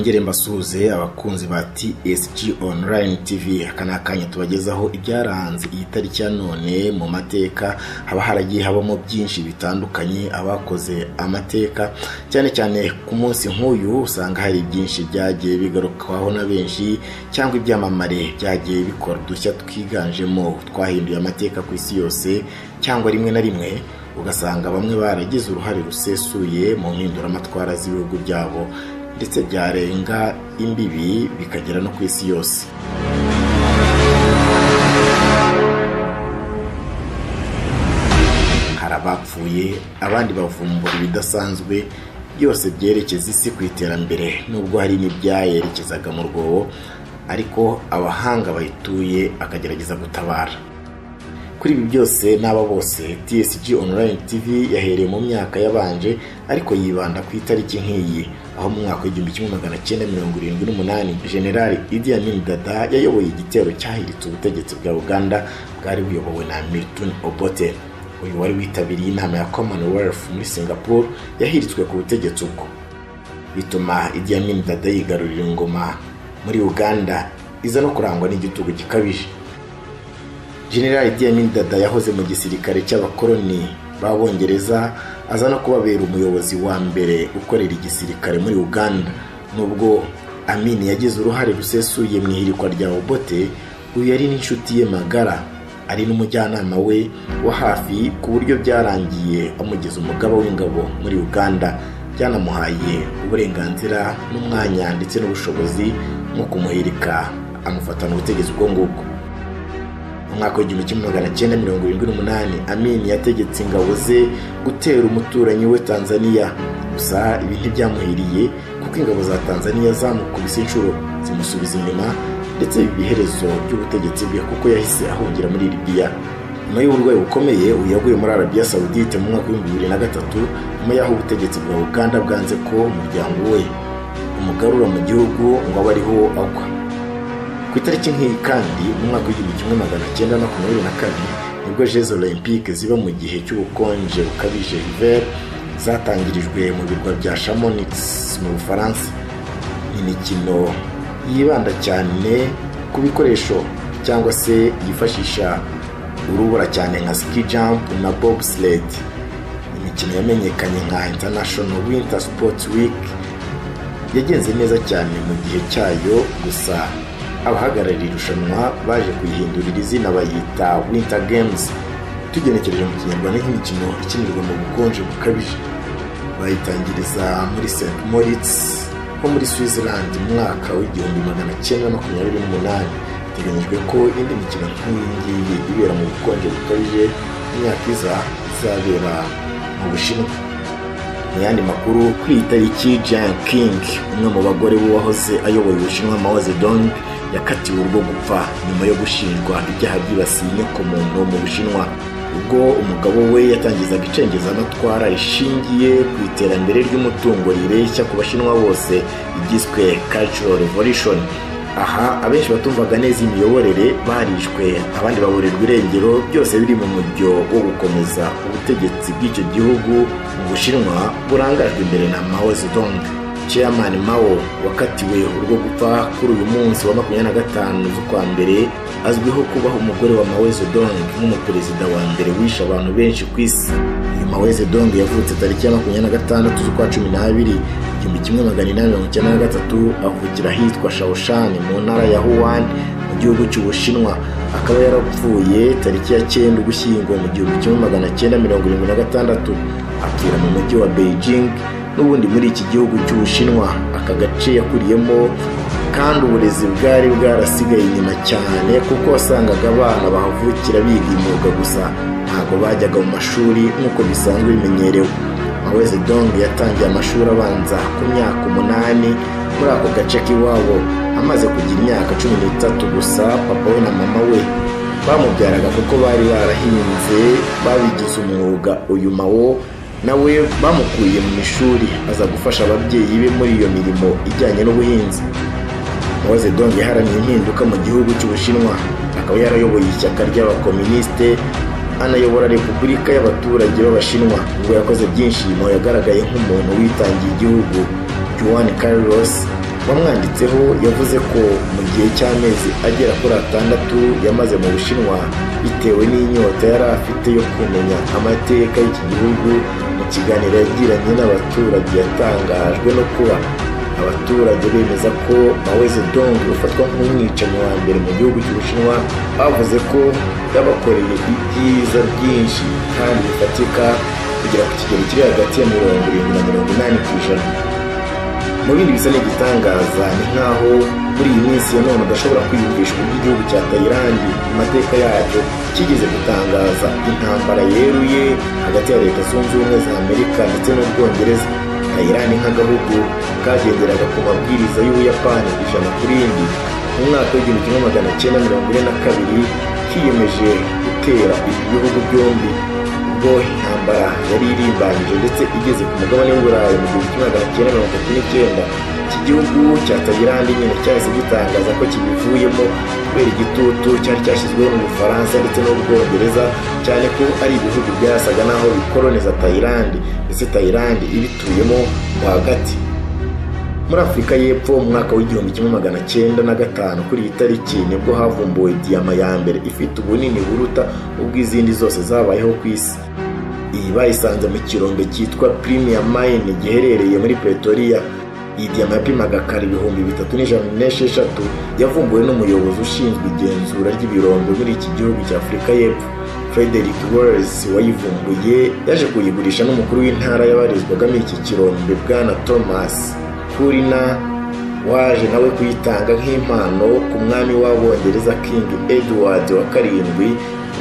Nongere mbasuhuze abakunzi ba TSG Online TV. Aka ni akanya tubagezaho ibyaranze iyi tariki ya none mu mateka. Haba haragiye habamo byinshi bitandukanye, abakoze amateka cyane cyane ku munsi nk'uyu usanga hari byinshi byagiye bigarukwaho na benshi, cyangwa ibyamamare byagiye bikora udushya twiganjemo twahinduye amateka ku isi yose, cyangwa rimwe na rimwe ugasanga bamwe baragize uruhare rusesuye mu mpinduramatwara z'ibihugu byabo, ndetse byarenga imbibi bikagera no ku isi yose. Hari abapfuye, abandi bavumbura ibidasanzwe byose byerekeza isi ku iterambere, nubwo hari n'ibyayerekezaga mu rwobo, ariko abahanga bayituye bakagerageza gutabara. Kuri ibi byose n'aba bose, TSG Online TV yahereye mu myaka yabanje, ariko yibanda ku itariki nk'iyi, aho mu mwaka w'1978 General Idi Amin Dada yayoboye igitero cyahiritse ubutegetsi bwa Uganda bwari buyobowe na Milton Obote. Uyu wari witabiriye inama ya Commonwealth muri Singapore yahiritswe ku butegetsi ubwo, bituma Idi Amin Dada yigarurira ingoma muri Uganda, iza no kurangwa n'igitugu gikabije. General Idi Amin Dada yahoze mu gisirikare cy'abakoloni b'Abongereza, aza no kubabera umuyobozi wa mbere ukorera igisirikare muri Uganda. Nubwo Amin yagize uruhare rusesuye mu ihirikwa rya Obote, uyu yari n'inshuti ye magara, ari n'umujyanama we wa hafi, ku buryo byarangiye amugize umugaba w'ingabo muri Uganda. Byanamuhaye uburenganzira n'umwanya ndetse n'ubushobozi nko kumuhirika amufatana ubutegetsi ubwo ngubwo. Mu mwaka w'1978 Amin yategetse ingabo ze gutera umuturanyi we Tanzania. Gusa ibi ntibyamuhiriye, kuko ingabo za Tanzania zamukubise inshuro zimusubiza inyuma, ndetse biba iherezo ry'ubutegetsi bwe, kuko yahise ahungira muri Libya. Nyuma y'uburwayi bukomeye, uyu yaguye muri Arabia Saudite mu mwaka w'2003, nyuma y'aho ubutegetsi bwa Uganda bwanze ko umuryango we umugarura mu gihugu ngo abe ariho agwa. Ku itariki nk'iyi kandi, mu mwaka w'1924, nibwo Jeux Olympiques ziba mu gihe cy'ubukonje bukabije, hiver, zatangirijwe mu birwa bya Chamonix mu Bufaransa. Ni imikino yibanda cyane ku bikoresho cyangwa se yifashisha urubura cyane nka ski jump na bobsled. Imikino yamenyekanye nka International Winter Sports Week yagenze neza cyane mu gihe cyayo, gusa abahagarariye irushanwa baje kuyihindurira izina bayita Winter Games, tugenekereje mu Kinyarwanda nk'imikino ikinirwa mu bukonje bukabije. Bayitangiriza muri St Moritz ho muri Switzerland mu mwaka w'1928. Biteganyijwe ko indi mikino nk'iyi ngiyi ibera mu bukonje bukabije mu myaka iza izabera mu Bushinwa. Mu yandi makuru, kuri iyi tariki Jiang Qing, umwe mu bagore b'uwahoze ayoboye Ubushinwa Mao Zedong, yakatiwe urwo gupfa nyuma yo gushinjwa ibyaha byibasiye inyokomuntu mu Bushinwa, ubwo umugabo we yatangizaga icengezamatwara rishingiye ku iterambere ry'umutungo rireshya ku Bashinwa bose, igiswe Cultural Revolution. Aha abenshi batumvaga neza imiyoborere barishwe, abandi baburirwa irengero, byose biri mu mujyo wo gukomeza ubutegetsi bw'icyo gihugu mu Bushinwa burangajwe imbere na Mao Zedong. Chairman Mao wakatiwe urwo gupfa kuri uyu munsi wa 25 z'ukwa mbere, azwiho kuba umugore wa Mao Zedong nk'umuperezida wa mbere wishe abantu benshi ku isi. Uyu Mao Zedong yavutse tariki ya 26 z'ukwa 12 1893, avukira ahitwa Shaoshan mu ntara ya Hunan mu gihugu cy'Ubushinwa, akaba yarapfuye tariki ya 9 Ugushyingo mu 1976, apfira mu mujyi wa Beijing n'ubundi muri iki gihugu cy'Ubushinwa. Aka gace yakuriyemo kandi uburezi bwari bwarasigaye inyuma cyane, kuko wasangaga abana bahavukira biga imyuga gusa, ntabwo bajyaga mu mashuri nk'uko bisanzwe bimenyerewe. Mao Zedong yatangiye amashuri abanza ku myaka 8 muri ako gace k'iwabo. Amaze kugira imyaka 13 gusa, papa we na mama we bamubyaraga, kuko bari barahinze babigize umwuga, uyu Mao nawe bamukuye mu ishuri aza gufasha ababyeyi be muri iyo mirimo ijyanye n'ubuhinzi. Mao Zedong yaharaniye impinduka mu gihugu cy'Ubushinwa, akaba yarayoboye ishyaka ry'abakominisite, anayobora Repubulika y'Abaturage b'Abashinwa. Ubwo yakoze byinshi, Mao yagaragaye nk'umuntu witangiye igihugu. Juan Carlos Wamwanditseho yavuze ko mu gihe cy'amezi agera kuri 6 yamaze mu Bushinwa, bitewe n'inyota yari afite yo kumenya amateka y'iki gihugu, mu kiganiro yagiranye n'abaturage yatangajwe no kuba abaturage bemeza ko Mao Zedong, ufatwa nk'umwicanyi wa mbere mu gihugu cy'Ubushinwa, bavuze ko yabakoreye ibyiza byinshi kandi bifatika kugera ku kigero kiri hagati ya 70 na 80%. Mu bindi bisa n'igitangaza, ni nk'aho muri iyi minsi ya none udashobora kwiyumvisha uburyo igihugu cya Tayilandi mu mateka yacyo kigeze gutangaza intambara yeruye hagati ya Leta Zunze Ubumwe za Amerika ndetse n'Ubwongereza. Tayilandi nk'agahugu kagenderaga ku mabwiriza y'Ubuyapani 100%, mu mwaka w'1942 kiyemeje gutera ibi bihugu byombi. Ubwo intambara yari irimbanyije ndetse igeze ku mugabane w'Uburayi mu 1939, iki gihugu cya Tayilandi nyine cyahise gitangaza ko kibivuyemo kubera igitutu cyari cyashyizweho n'Ubufaransa ndetse n'Ubwongereza, cyane ko ari ibihugu byasaga n'aho bikoloniza Tayilandi, ndetse Tayilandi ibituyemo rwagati. Muri Afurika y'Epfo, mu mwaka w'1905 kuri iyi tariki, nibwo havumbuwe diyama ya mbere ifite ubunini buruta ubw'izindi zose zabayeho ku isi. Iyi bayisanze mu kirombe cyitwa Premier Mine giherereye muri Pretoria. Iyi diyama yapimaga kare 3106, yavumbuwe n'umuyobozi ushinzwe igenzura ry'ibirombe muri iki gihugu cya Afurika y'Epfo, Frederick Wells. Wayivumbuye yaje kuyigurisha n'umukuru w'intara yabarizwagamo iki kirombe, Bwana Thomas Cullinan, waje nawe kuyitanga nk'impano ku mwami w'Abongereza, King Edward wa karindwi,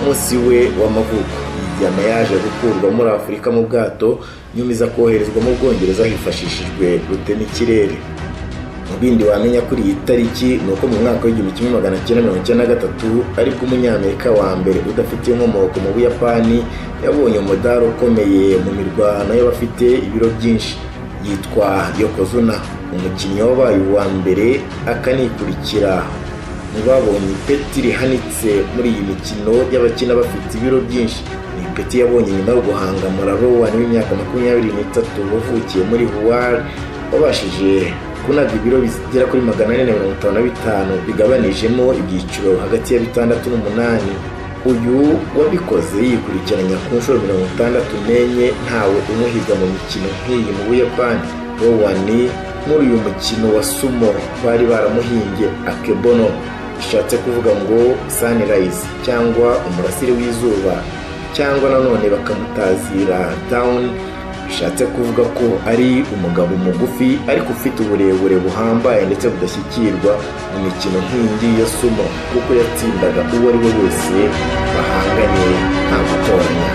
umunsi we w'amavuko. Iyi diyama yaje gukurwa muri Afurika mu bwato, nyuma iza koherezwa mu Bwongereza hifashishijwe rutemikirere. Mu bindi wamenya kuri iyi tariki ni uko mu mwaka w'1993 aribwo Umunyamerika wa mbere udafite inkomoko mu Buyapani yabonye umudari ukomeye mu mirwano y'abafite ibiro byinshi, yitwa Yokozuna, umukinnyi wabaye uwa mbere akanikurikira mu babonye ipeti rihanitse muri iyi mikino y'abakina bafite ibiro byinshi. Ni ipeti yabonye nyuma yo guhangamura Rowan w'imyaka 23 wavukiye muri Hawaii, wabashije kunaga ibiro bigera kuri 455 bigabanijemo ibyiciro hagati ya bitandatu n'umunani. Uyu wabikoze yikurikiranya ku nshuro 64, ntawe umuhiga mu mikino nk'iyi mu Buyapani. Rowan muri uyu mukino wa sumo bari baramuhimbye Akebono, bishatse kuvuga ngo sunrise cyangwa umurasire w'izuba, cyangwa nanone bakamutazira Dawn, bishatse kuvuga ko ari umugabo mugufi ariko ufite uburebure buhambaye ndetse budashyikirwa mu mikino nk'iyi ya sumo, kuko yatsindaga uwo ari we wese bahanganye nta gutoranya.